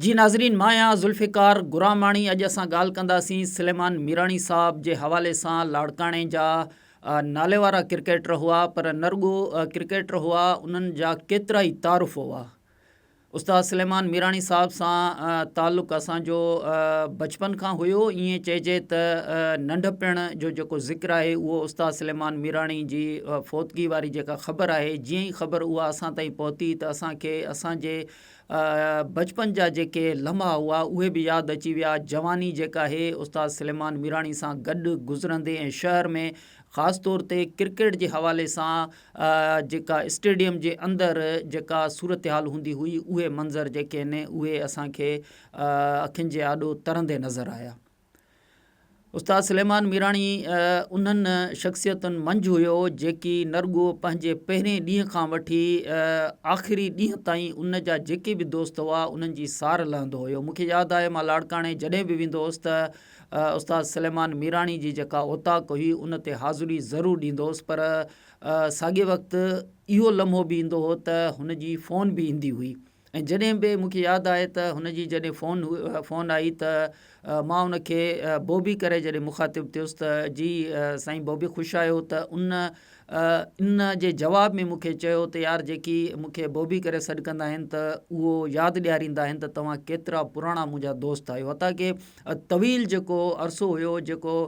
جي ناظرين مان آهيان ذوالفقار گراماڻي اڄ اسان ڳالهه ڪنداسين سليمان ميراڻي صاحب جي حوالي سان لاڙڪاڻي جا نالي وارا ڪرڪيٽر هئا پر نه رڳو ڪرڪيٽر هئا انهن جا ڪيترا ئي تعارف هئا استاد سليمان ميراڻي صاحب سان تعلق اسان جو بچپن کان هيو ائين چئجي ته ننڍپڻ جو جيڪو ذڪر آهي اهو استاد سليمان ميراڻي جي فوتگي واري جيڪا خبر آهي جيئن ئي خبر اها اسان تائين پهتي ته اسان کي اسان جي بچپن جا جيڪي لمحا هئا اهي به ياد اچي ويا جواني جيڪا آهي استاد سليمان ميراڻي سان گڏ گذرندي ۽ شهر ۾ خاص طور تي ڪرڪيٽ جي حوالي سان جيڪا اسٽيڊيم جي اندر جيڪا صورتحال هوندي هئي اهي منظر جيڪي آهن اهي اسان کي اکين جي آڏو ترندي نظر آيا. استاد سليمان ميراڻي انهن شخصيتن منجهه هيو جيڪي نه رڳو پنهنجي پهرين ڏينهن کان وٺي آخري ڏينهن تائين ان جا جيڪي به دوست هئا انهن جي سار لهندو هيو مونکي ياد آهي مان لاڙڪاڻي جڏهن به ويندو هوس ته استاد سليمان ميراڻي جي جيڪا اوطاق هئي ان تي حاضري ضرور ڏيندو هوس پر ساڳئي وقت اهو لمحو به ايندو هو ته هن جي فون به ايندي هئي ۽ جڏهن به مون کي ياد آهي ته هن جي جڏهن فون فون آئي ته مان ان کي بوبي ڪري جڏهن مخاطب ٿيس ته جي سائين بوبي خوش آهيو ته ان ان جي جواب ۾ مون کي چيو ته يار جيڪي مون کي بوبي ڪري سڏ ڪندا آهن ته اهو ياد ڏياريندا آهن ته توهان ڪيترا پراڻا منهنجا دوست آهيو حتيٰ ڪي طويل جيڪو عرصو هيو جيڪو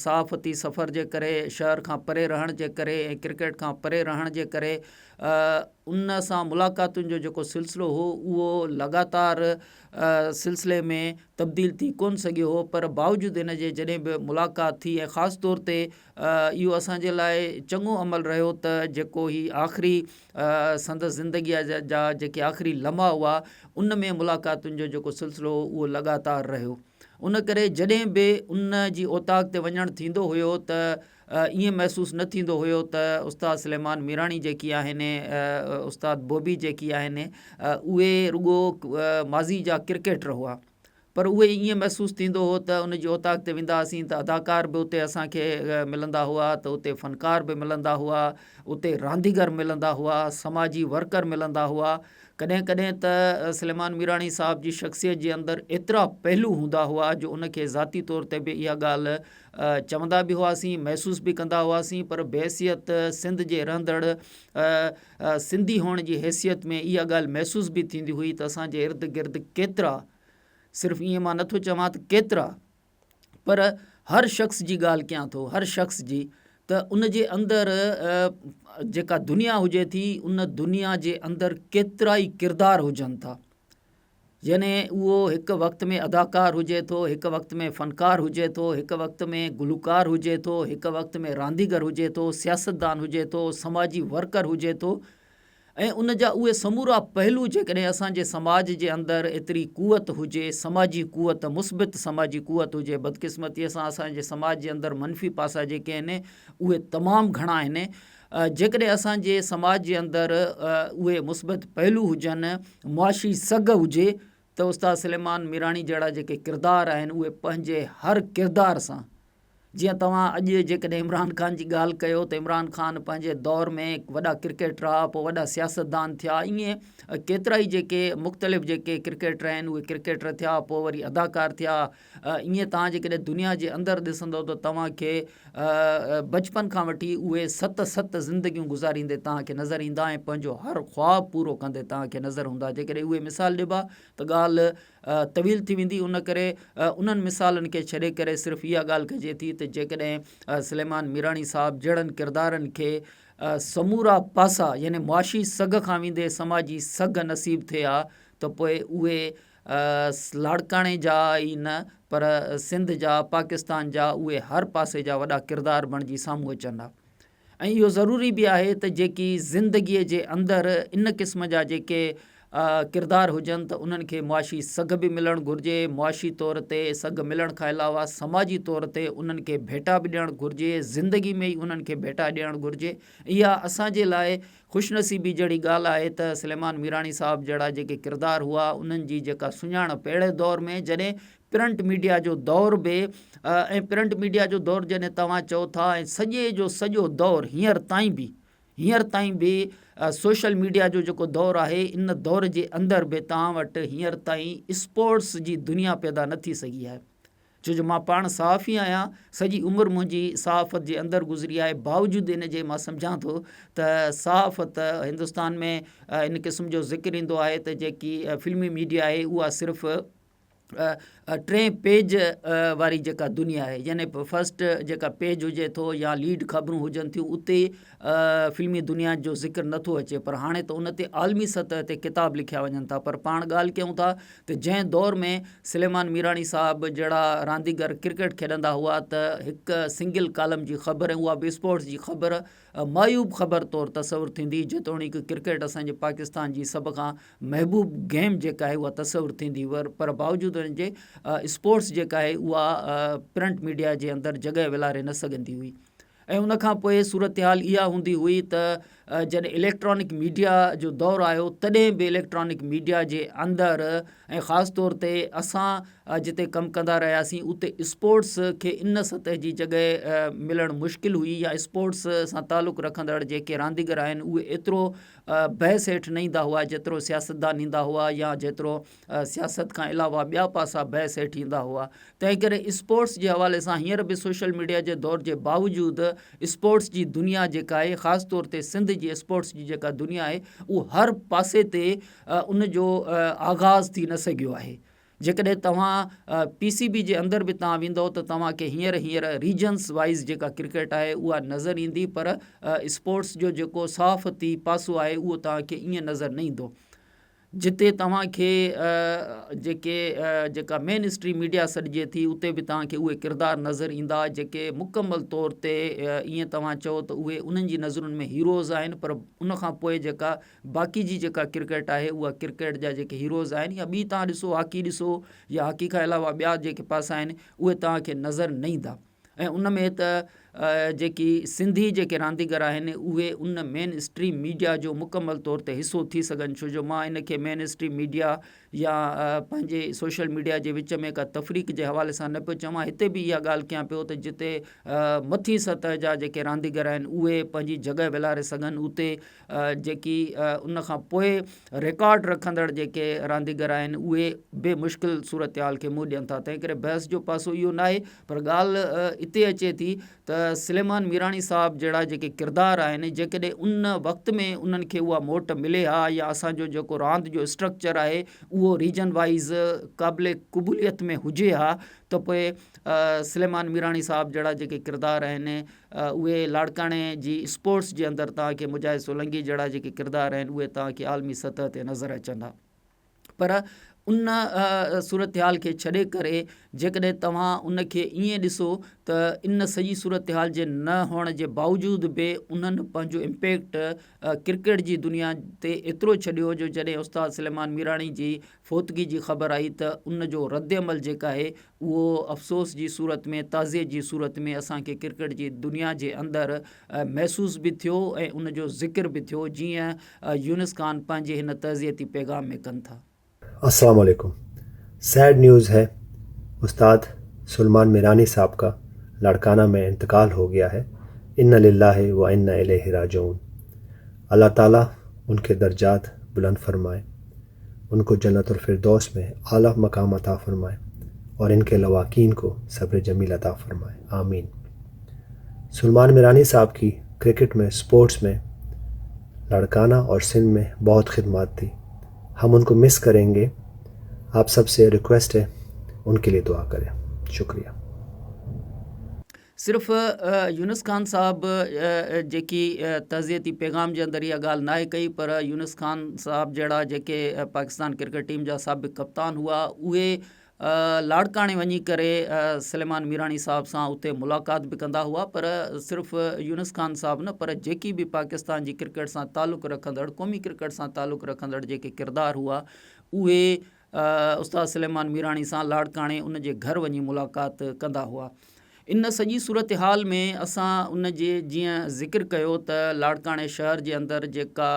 صحافتي سفر جي ڪري شهر کان پري رهڻ جي ڪري ۽ ڪرڪيٽ کان پري رهڻ جي ڪري ان سان ملاقاتن جو جيڪو سلسلو هو اهو لڳاتار سلسلي ۾ تبديل ٿي ڪونه سگهيو هو پر باوجود ان جي جڏهن به ملاقات ٿي ۽ خاص طور تي اهو اسان جي لاء چڱو عمل رهيو ته جيڪو هي آخري سندس زندگيء جا جيڪي آخري لمحا هئا ان ۾ ملاقاتن جو جيڪو سلسلو هو اهو لڳاتار رهيو ان ڪري جڏهن به ان جي اوطاق تي وڃڻ ٿيندو هيو ته ائين محسوس نه ٿيندو هيو ته استاد سليمان ميراڻي جيڪي آهن استاد بوبي جيڪي آهن اهي رڳو ماضي جا ڪرڪيٽر هئا پر اهي ائين محسوس ٿيندو هو ته ان جي اوطاق تي ويندا هئاسين ته اداڪار به اتي اسان کي ملندا هئا ته اتي فنڪار به ملندا هئا اتي رانديگر ملندا هئا سماجي ورڪر ملندا هئا ڪڏهن ڪڏهن ته سليمان ميراڻي صاحب جي شخصيت جي اندر ايترا پهلو هوندا هئا جو ان کي ذاتي طور تي به اها ڳالهه چوندا به هئاسين، محسوس به ڪندا هئاسين پر بحيثيت سنڌ جي رهندڙ سنڌي هئڻ جي حيثيت ۾ اها ڳالهه محسوس به ٿيندي هئي ته اسان جي ارد گرد ڪيترا صرف ائين مان نٿو چوان ته ڪيترا پر هر شخص جي ڳالهه ڪيان ٿو هر شخص جي ته ان جي اندر جيڪا دنيا هجي ٿي ان دنيا جي اندر ڪيترا ئي ڪردار هجن ٿا يعني اهو هڪ وقت ۾ اداڪار هجي ٿو، هڪ وقت ۾ فنڪار هجي ٿو، هڪ وقت ۾ گلوڪار هجي ٿو، هڪ وقت ۾ رانديگر هجي ٿو، سياستدان هجي ٿو، سماجي ورڪر هجي ٿو ۽ ان جا اهي سمورا پهلو جيڪڏهن اسان جي سماج جي اندر ايتري قوت هجي، سماجي قوت، مثبت سماجي قوت هجي، بدقسمتيء سان اسان جي سماج جي اندر منفي پاسا جيڪي آهن اهي تمام گهڻا آهن، جيڪڏهن اسان جي سماج جي اندر اهي مثبت پهلو هجن، معاشي سگهه هجي ته استاد سليمان ميراڻي جهڙا جيڪي ڪردار آهن اهي پنهنجي هر ڪردار سان جيئن توهان اڄ جيڪڏهن عمران خان جي ڳالهه ڪيو ته عمران خان پنهنجي دور ۾ وڏا ڪرڪيٽر ها پوء وڏا سياستدان ٿيا ائين ڪيترائي جيڪي مختلف جيڪي ڪرڪيٽر آهن اهي ڪرڪيٽر ٿيا پوء وري اداڪار ٿيا ائين توهان جيڪڏهن دنيا جي اندر ڏسندو ته توهان کي بچپن کان وٺي اهي ست ست زندگيون گذاريندي توهان کي نظر ايندا ۽ پنهنجو هر خواب پورو ڪندي توهان کي نظر هوندا جيڪڏهن اهي مثال ڏبا ته ڳالهه طويل ٿي ويندي ان ڪري انهن مثالن کي ڇڏي ڪري صرف اها ڳالهه ڪجي ٿي ته جيڪڏهن سليمان ميراڻي صاحب جهڙن ڪردارن کي سمورا پاسا يعني معاشي سگهه کان ويندي سماجي سگهه نصيب ٿئي ها ته پوء اهي لاڙڪاڻي جا ئي نه پر سنڌ جا، پاڪستان جا اهي هر پاسي جا وڏا ڪردار بڻجي سامهون اچن ها ۽ اهو ضروري به آهي ته جيڪي زندگيء جي اندر ان قسم جا جيڪي ڪردار هجن ته انهن کي معاشي سگهه به ملڻ گهرجي، معاشي طور تي سگهه ملڻ کان علاوه سماجي طور تي انهن کي ڀيٽا به ڏيڻ گهرجي، زندگي ۾ ئي انهن کي ڀيٽا ڏيڻ گهرجي، اها اسان جي لاء خوش نصيبي جهڙي ڳالهه آهي ته سليمان ميراڻي صاحب جهڙا جيڪي ڪردار هئا انهن جي جيڪا سڃاڻپ اهڙي دور ۾ جڏهن پرنٽ ميڊيا جو دور به ۽ پرنٽ ميڊيا جو دور جڏهن توهان چئو ٿا ۽ سڄي جو سڄو دور هينئر تائين به هينئر تائين به سوشل ميڊيا جو جيڪو دور آهي ان دور جي اندر به توهان وٽ هينئر تائين اسپورٽس جي دنيا پيدا نه ٿي سگهي آهي ڇو جو مان پاڻ صحافي آهيان سڄي عمر منهنجي صحافت جي اندر گذري آهي باوجود ان جي مان سمجهان ٿو ته صحافت هندستان ۾ ان قسم جو ذڪر ايندو آهي ته جيڪي فلمي ميڊيا آهي اها صرف ٽئين پيج واري جيڪا دنيا آهي يعني فرسٽ جيڪا پيج هجي ٿو يا ليڊ خبرون هجن ٿيون اتي فلمي دنيا جو ذڪر نٿو اچي پر هاڻي ته ان تي عالمي سطح تي ڪتاب لکيا وڃن ٿا پر پاڻ ڳالهه ڪيون ٿا ته جنهن دور ۾ سليمان ميراڻي صاحب جهڙا رانديگر ڪرڪيٽ کيڏندا هئا ته هڪ سنگل ڪالم جي خبر ۽ اها به اسپورٽس جي خبر معيوب خبر طور تصور ٿيندي جيتوڻيڪ ڪرڪيٽ اسان جي پاڪستان جي سڀ کان محبوب گيم جيڪا آهي اها تصور ٿيندي هئي پر باوجود ان جي اسپورٽس جيڪا آهي اها پرنٽ ميڊيا جي اندر جڳهه ولاري نه سگهندي هئي ۽ ان کان پوء صورتحال اها هوندي هئي ته جڏهن اليڪٽرانڪ ميڊيا جو دور آيو تڏهن به اليڪٽرانڪ ميڊيا جي اندر ۽ خاص طور تي اسان جتي ڪم ڪندا رهياسين اتي اسپورٽس کي ان سطح جي جڳهه ملڻ مشڪل هئي يا اسپورٽس سان تعلق رکندڙ جيڪي رانديگر آهن اهي ايترو بحث هيٺ نه ايندا هئا جيترو سياستدان ايندا هئا يا جيترو سياست کان علاوه ٻيا پاسا بحث هيٺ ايندا هئا تنهن ڪري اسپورٽس جي حوالي سان هينئر به سوشل ميڊيا جي دور جي باوجود اسپورٽس جي دنيا جيڪا آهي خاص طور تي سنڌ جي اسپورٽس جي جيڪا دنيا آهي اهو هر پاسي تي ان جو آغاز ٿي نه سگهيو آهي جيڪڏهن توهان پي سي بي جي اندر به توهان ويندو ته توهان کي هينئر هينئر ريجنس وائيز جيڪا ڪرڪيٽ آهي اها نظر ايندي پر اسپورٽس جو جيڪو صحافتي پاسو آهي اهو توهان کي ائين نظر نه ايندو جتي توهان کي جيڪي جيڪا مين اسٽريم ميڊيا سڏجي ٿي اتي به توهان کي اهي ڪردار نظر ايندا جيڪي مڪمل طور تي ائين توهان چئو ته اهي انهن جي نظرن ۾ هيروز آهن پر ان کان پوء جيڪا باقي جي جيڪا ڪرڪيٽ آهي اها ڪرڪيٽ جا جيڪي هيروز آهن يا ٻي توهان ڏسو هاڪي ڏسو يا هاڪي کان علاوه ٻيا جيڪي پاسا آهن اهي توهان کي نظر نه ايندا ۽ ان ۾ ته جيڪي سنڌي جيڪي رانديگر آهن اهي ان مين اسٽريم ميڊيا جو مڪمل طور تي حصو ٿي سگهن ڇو جو مان ان کي مين اسٽريم ميڊيا يا پنهنجي سوشل ميڊيا جي وچ ۾ ڪا تفريق جي حوالي سان نه پيو چوان هتي به اها ڳالهه ڪيان پيو ته جتي مٿين سطح جا جيڪي رانديگر آهن اهي پنهنجي جڳهه ولاري سگهن اتي جيڪي ان کان پوء رڪارڊ رکندڙ جيڪي رانديگر آهن اهي به مشڪل صورتحال کي منهن ڏين ٿا تنهن ڪري بحث جو پاسو اهو ناهي پر ڳالهه اتي اچي ٿي ته سليمان ميراڻي صاحب جهڙا جيڪي ڪردار آهن جيڪڏهن ان وقت ۾ انهن کي اها موٽ ملي ها يا اسان جو جيڪو راند جو اسٽرڪچر آهي اهو ريجن وائيز قابل قبوليت ۾ هجي ها ته پوء سليمان ميراڻي صاحب جهڙا جيڪي ڪردار آهن اهي لاڙڪاڻي جي اسپورٽس جي اندر توهان کي مجاهد سولنگي جهڙا جيڪي ڪردار آهن اهي توهان کي عالمي سطح تي نظر اچندا پر ان صورتحال کي ڇڏي ڪري جيڪڏهن توهان ان کي ائين ڏسو ته ان سڄي صورتحال جي نه هئڻ جي باوجود به انهن پنهنجو امپيڪٽ ڪرڪيٽ جي دنيا تي ايترو ڇڏيو جو جڏهن استاد سليمان ميراڻي جي فوتگي جي خبر آئي ته ان جو ردعمل جيڪا آهي اهو افسوس جي صورت ۾ تعزيت جي صورت ۾ اسان کي ڪرڪيٽ جي دنيا جي اندر محسوس به ٿيو ۽ ان جو ذڪر به ٿيو جيئن يونس خان پنهنجي هن تعزيتي پيغام ۾ ڪن ٿا. السلام عليڪم سيڊ نيوز هي استاد سلمان ميراني صاحب کا لاڙڪانا ۾ انتقال هو گيا هي انا لله و انا اليه راجعون الله تعالي ان کي درجات بلند فرمائي ان کو جنت الفردوس ۾ اعليٰ مقام عطا فرمائي اور ان کے لواقین کو صبر جمیل عطا فرمائے آمین سلمان میرانی صاحب کی کرکٹ میں سپورٹس میں لاڑکانہ اور سندھ میں بہت خدمات تھی ہم ان کو مس کریں گے آپ سب سے ریکویسٹ ہے ان کے لیے دعا کریں شکریہ صرف يونس خان صاحب جيڪي تعزيتي پيغام جي اندر اها ڳالهه ناهي ڪئي پر يونس خان صاحب جهڙا جيڪي پاڪستان ڪرڪيٽ ٽيم جا سابق ڪپتان هئا اهي لاڙڪاڻي وڃي ڪري سليمان ميراڻي صاحب سان اتي ملاقات به ڪندا هئا پر صرف يونس خان صاحب نه پر جيڪي به پاڪستان جي ڪرڪيٽ سان تعلق رکندڙ قومي ڪرڪيٽ سان تعلق رکندڙ جيڪي ڪردار هئا اهي استاد سليمان ميراڻي سان لاڙڪاڻي ان جي گهر وڃي ملاقات ڪندا هئا. ان سڄي صورتحال ۾ اسان ان جي جيئن ذڪر ڪيو ته لاڙڪاڻي شهر جي اندر جيڪا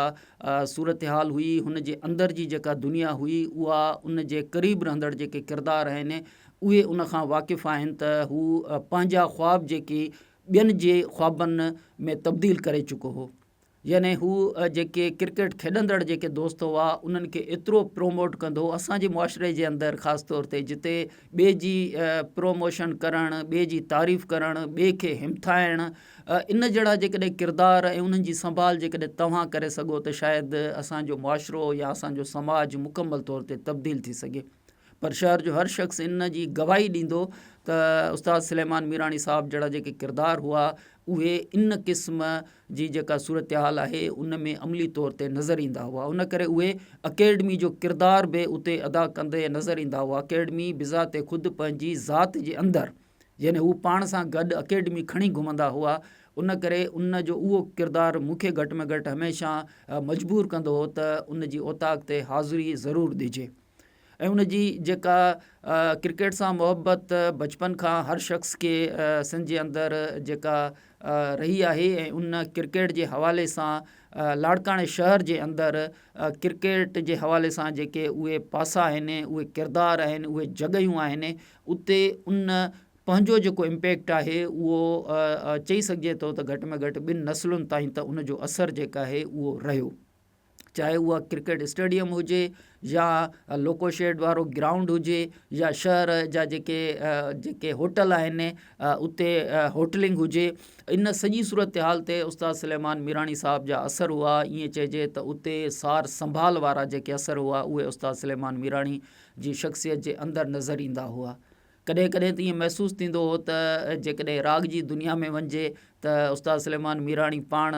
صورتحال هئي هن جي اندر جي جيڪا دنيا هئي اها ان جي قريب رهندڙ جيڪي ڪردار آهن اهي ان کان واقف آهن ته هو پنهنجا خواب جيڪي ٻين جي خوابن ۾ تبديل ڪري چڪو هو. يعني هو جيڪي ڪرڪيٽ کيڏندڙ جيڪي دوست هئا انهن کي ايترو پروموٽ ڪندو هو اسان جي معاشري جي اندر خاص طور تي جتي ٻئي جي پروموشن ڪرڻ ٻئي جي تعريف ڪرڻ ٻئي کي همٿائڻ ان جهڙا جيڪڏهن ڪردار ۽ انهن جي سنڀال جيڪڏهن توهان ڪري سگهو ته شايد اسان جو معاشرو يا اسان جو سماج مڪمل طور تي تبديل ٿي سگهي پر شهر جو هر شخص ان جي گواهي ڏيندو ته استاد سليمان ميراڻي صاحب جهڙا جيڪي ڪردار هئا اهي ان قسم جي جيڪا صورتحال آهي ان ۾ عملي طور تي نظر ايندا هئا ان ڪري اهي اڪيڊمي جو ڪردار به اتي ادا ڪندي نظر ايندا هئا اڪيڊمي بذات خود پنهنجي ذات جي اندر يعني هو پاڻ سان گڏ اڪيڊمي کڻي گهمندا هئا ان ڪري ان جو اهو ڪردار مون کي گهٽ ۾ گهٽ هميشه مجبور ڪندو هو ته ان جي اوطاق تي حاضري ضرور ڏجي ۽ ان جي جيڪا ڪرڪيٽ سان محبت بچپن کان هر شخص کي سنڌ جي اندر جيڪا رهي آهي ۽ ان ڪرڪيٽ جي حوالي سان لاڙڪاڻي شهر جي اندر ڪرڪيٽ جي حوالي سان جيڪي اهي پاسا آهن اهي ڪردار آهن اهي جڳهيون آهن اتي ان پنهنجو جيڪو امپيڪٽ آهي اهو چئي سگهجي ٿو ته گهٽ ۾ گهٽ ٻن نسلن تائين ته ان جو اثر جيڪا آهي اهو رهيو چاهي اها ڪرڪيٽ اسٽيڊيم هجي يا لوڪو شيڊ وارو گرائونڊ هجي يا شهر جا جيڪي جيڪي هوٽل آهن اتي هوٽلنگ هجي ان سڄي صورتحال تي استاد سليمان ميراڻي صاحب جا اثر هئا ائين چئجي ته اتي سار سنڀال وارا جيڪي اثر هئا اهي استاد سليمان ميراڻي جي شخصيت جي اندر نظر ايندا هئا ڪڏهن ڪڏهن ته ائين محسوس ٿيندو هو ته جيڪڏهن راڳ جي دنيا ۾ وڃجي ته استاد سليمان ميراڻي پاڻ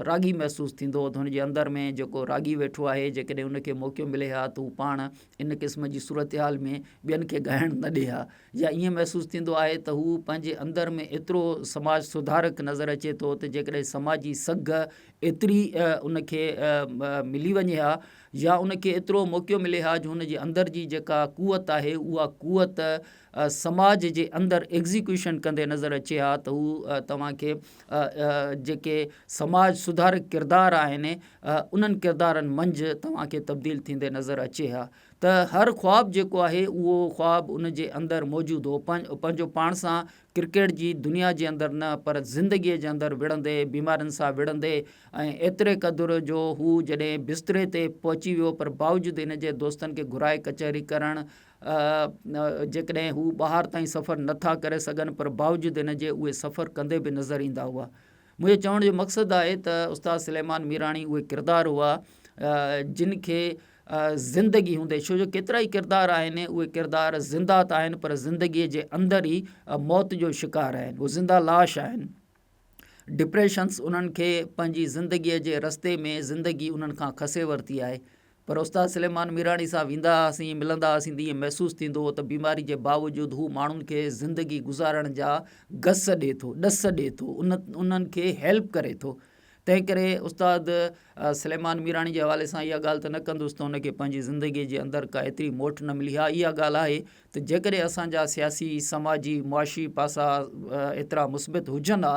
راڳي محسوس ٿيندو هو ته هن جي اندر ۾ جيڪو راڳي ويٺو آهي جيڪڏهن ان کي موقعو ملي ها ته هو پاڻ ان قسم جي صورتحال ۾ ٻين کي ڳائڻ نه ڏي ها يا ائين محسوس ٿيندو آهي ته هو پنهنجي اندر ۾ ايترو سماج سڌارڪ نظر اچي ٿو ته جيڪڏهن سماجي سگهه ايتري ان کي ملي وڃي ها يا ان کي ايترو موقعو ملي ها جو هن جي اندر جي جيڪا قوت آهي اها قوت سماج جي اندر ايگزيڪيوشن ڪندي نظر اچي ها ته هو توهان کي جيڪي سماج سڌارڪ ڪردار آهن انهن ڪردارن منجهه توهان کي تبديل ٿيندي نظر اچي ها ته هر خواب جيڪو آهي اهو خواب ان جي اندر موجود هو پنهنجو پاڻ سان ڪرڪيٽ جي دنيا جي اندر نه پر زندگيء جي اندر وڙهندي، بيمارين سان وڙهندي ۽ ايتري قدر جو هو جڏهن بستري تي پهچي ويو پر باوجود ان جي دوستن کي گهرائي ڪچهري ڪرڻ جيڪڏهن هو ٻاهر تائين سفر نه ٿا ڪري سگهن پر باوجود ان جي اهي سفر ڪندي به نظر ايندا هئا. منهنجي چوڻ جو مقصد آهي ته استاد سليمان ميراڻي اهي ڪردار هئا جن کي زندگي هوندي ڇو جو ڪيترا ئي ڪردار آهن اهي ڪردار زنده ته آهن پر زندگي جي اندر ئي موت جو شڪار آهن هو زنده لاش آهن ڊپريشنس انهن کي پنهنجي زندگي جي رستي ۾ زندگي انهن کان کسي ورتي آهي پر استاد سليمان ميراڻي سان ويندا هئاسين ملندا هئاسين ته ائين محسوس ٿيندو هو ته بيماري جي باوجود هو ماڻهن کي زندگي گذارڻ جا گس ڏي ٿو ڏس ڏي ٿو ان انهن کي هيلپ ڪري ٿو تنهن ڪري استاد سليمان ميراڻي جي حوالي سان اها ڳالهه ته نه ڪندس ته هن کي پنهنجي زندگيء جي اندر ڪا ايتري موٽ نه ملي. ها اها ڳالهه آهي ته جيڪڏهن اسان جا سياسي، سماجي، معاشي پاسا ايترا مثبت هجن ها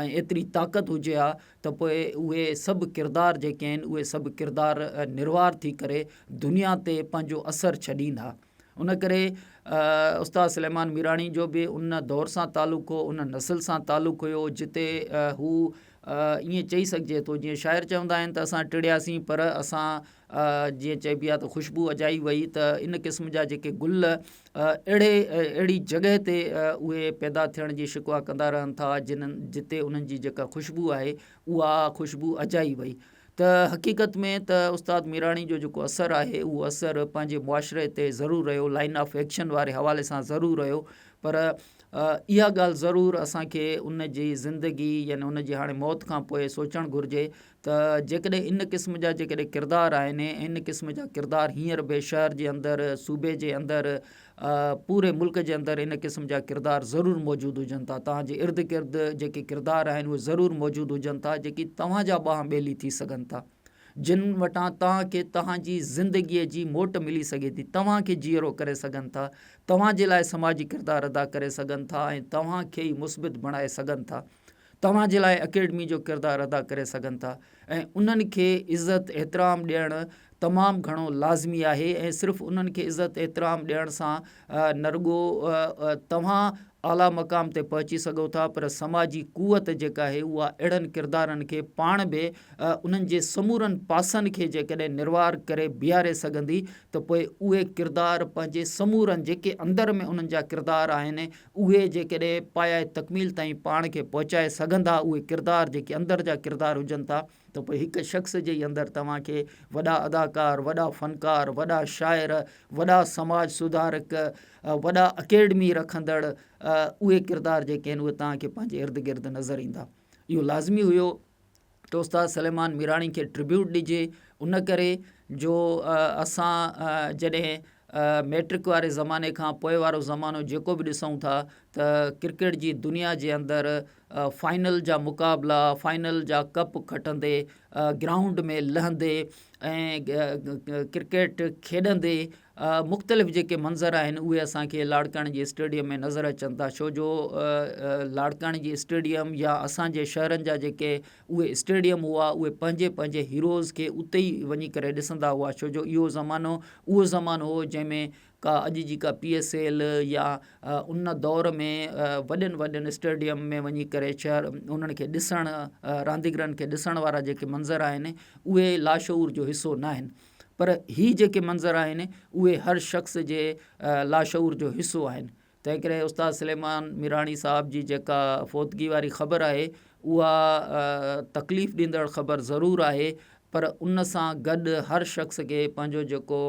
۽ ايتري طاقت هجي ها ته پوء اهي سڀ ڪردار جيڪي آهن اهي سڀ ڪردار نروار ٿي ڪري دنيا تي پنهنجو اثر ڇڏين ها. ان ڪري استاد سليمان ميراڻي جو به ان دور سان تعلق هو، ان نسل سان تعلق هيو جتي هو ائين چئي سگهجي ٿو جيئن شاعر چوندا آهن ته اسان ٽڙياسين پر اسان جيئن چئبي آهي ته خوشبو اجائي وئي ته ان قسم جا جيڪي گل اهڙي اهڙي جڳهه تي اهي پيدا ٿيڻ جي شڪوا ڪندا رهن ٿا جن جتي انهن جي جيڪا خوشبو آهي اها خوشبو اجائي وئي ته حقيقت ۾ ته استاد ميراڻي جو جيڪو اثر آهي اهو اثر پنهنجي معاشري تي ضرور رهيو لائن آف ايڪشن واري حوالي سان ضرور رهيو پر اها ڳالهه ضرور اسان کي ان جي زندگي يعني ان جي هاڻي موت کان پوء سوچڻ گهرجي ته جيڪڏهن ان قسم جا جيڪڏهن ڪردار آهن ان قسم جا ڪردار هينئر به شهر جي اندر صوبي جي اندر پوري ملڪ جي اندر ان قسم جا ڪردار ضرور موجود هجن ٿا توهان جي ارد گرد جيڪي ڪردار آهن اهي ضرور موجود هجن ٿا جيڪي توهان جا ٻانهن ٻيلي ٿي سگهن ٿا جن وٽان توهان کي توهان جي زندگيء جي موٽ ملي سگهي ٿي توهان کي جيئرو ڪري سگهن ٿا توهان جي لاء سماجي ڪردار ادا ڪري سگهن ٿا ۽ توهان کي ئي مثبت بڻائي سگهن ٿا توهان جي لاء اڪيڊمي جو ڪردار ادا ڪري سگهن ٿا ۽ انهن کي عزت احترام ڏيڻ تمام گهڻو لازمي آهي ۽ صرف انهن کي عزت احترام ڏيڻ سان نه رڳو توهان اعليٰ مقام تي پهچي سگهو ٿا پر سماجي قوت جيڪا آهي اها اهڙن ڪردارن کي پاڻ به انهن جي سمورن پاسن کي جيڪڏهن نروار ڪري بيهاري سگهندي ته پوء اهي ڪردار پنهنجي سمورن جيڪي اندر ۾ انهن جا ڪردار آهن اهي جيڪڏهن پايهء تڪميل تائين پاڻ کي پهچائي سگهندا اهي ڪردار جيڪي اندر جا ڪردار هجن ٿا ته پوء هڪ شخص جي ئي اندر توهان کي وڏا اداڪار، وڏا فنڪار، وڏا شاعر، وڏا سماج سڌارڪ، وڏا اڪيڊمي رکندڙ اهي ڪردار جيڪي آهن اهي توهان کي پنهنجي ارد گرد نظر ايندا. اهو لازمي هيو ته استاد سليمان ميراڻي کي ٽربيوٽ ڏجي ان ڪري جو اسان جڏهن ميٽرڪ واري زماني کان پوء وارو زمانو جيڪو به ڏسون ٿا ته ڪرڪيٽ جي دنيا جي اندر فائنل جا مقابلا فائنل جا ڪپ کٽندي گرائونڊ ۾ لهندي ۽ ڪرڪيٽ کيڏندي مختلف جيڪي منظر آهن اهي اسانکي لاڙڪاڻي جي اسٽيڊيم ۾ نظر اچن ٿا ڇو جو لاڙڪاڻي جي اسٽيڊيم يا اسانجي شهرن جا جيڪي اهي اسٽيڊيم هئا اهي پنهنجي پنهنجي هيروز کي اتي ئي وڃي ڪري ڏسندا هئا ڇو جو اهو زمانو اهو زمانو هو جنهن ۾ ڪا اڄ جي ڪا پي ايس ايل يا ان دور ۾ وڏن وڏن اسٽيڊيم ۾ وڃي ڪري شهر انهن کي ڏسڻ رانديگرن کي ڏسڻ وارا جيڪي منظر آهن اهي لاشعور جو حصو ناهن پر هي جيڪي منظر آهن اهي هر شخص جي لاشعور جو حصو آهن تنهنڪري استاد سليمان ميراڻي صاحب جي جيڪا فوتگي واري خبر آهي اها تڪليف ڏيندڙ خبر ضرور آهي پر ان سان گڏ هر شخص کي پنهنجو جيڪو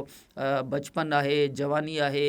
بچپن آهي جواني آهي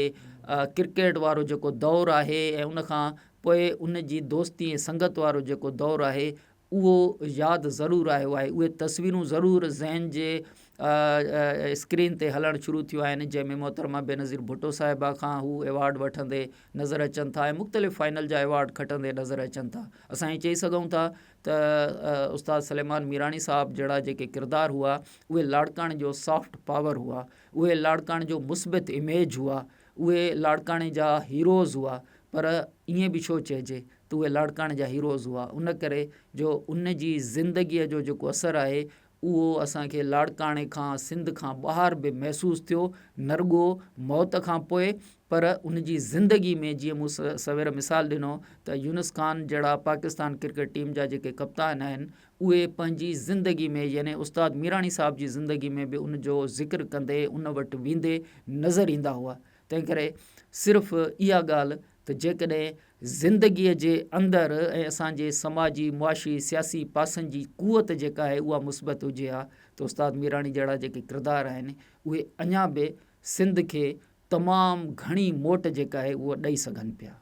ڪرڪيٽ وارو جيڪو دور آهي ۽ ان کان پوء ان جي دوستي ۽ سنگت وارو جيڪو دور آهي اهو ياد ضرور آيو آهي اهي تصويرون ضرور ذهن جي اسڪرين تي هلڻ شروع ٿيون آهن جنهن ۾ محترمه بينظير ڀٽو صاحبه کان هو ايوارڊ وٺندي نظر اچن ٿا ۽ مختلف فائنل جا ايوارڊ کٽندي نظر اچن ٿا اسان ائين چئي سگهون ٿا ته استاد سليمان ميراڻي صاحب جهڙا جيڪي ڪردار هئا اهي لاڙڪاڻي جو سافٽ پاور هئا اهي لاڙڪاڻي جو مثبت اميج هئا اهي لاڙڪاڻي جا هيروز هئا پر ائين به ڇو چئجي ته اهي لاڙڪاڻي جا هيروز هئا ان ڪري جو ان جي زندگيء جو جيڪو اثر آهي اهو اسان کي لاڙڪاڻي کان سنڌ کان ٻاهر به محسوس ٿيو نه رڳو موت کان پوء پر ان جي زندگي ۾ جيئن مون سوير مثال ڏنو ته يونس خان جهڙا پاڪستان ڪرڪيٽ ٽيم جا جيڪي ڪپتان آهن اهي پنهنجي زندگي ۾ يعني استاد ميراڻي صاحب جي زندگي ۾ به ان جو ذڪر ڪندي ان وٽ ويندي نظر ايندا هئا تنهن ڪري صرف اها ڳالهه ته جيڪڏهن زندگيء جي اندر ۽ اسان جي سماجي، معاشي، سياسي پاسن جي قوت جيڪا آهي اها مثبت هجي ها ته استاد ميراڻي جهڙا جيڪي ڪردار آهن اهي اڃا به سنڌ کي تمام گهڻي موٽ جيڪا آهي اها ڏئي سگهن پيا.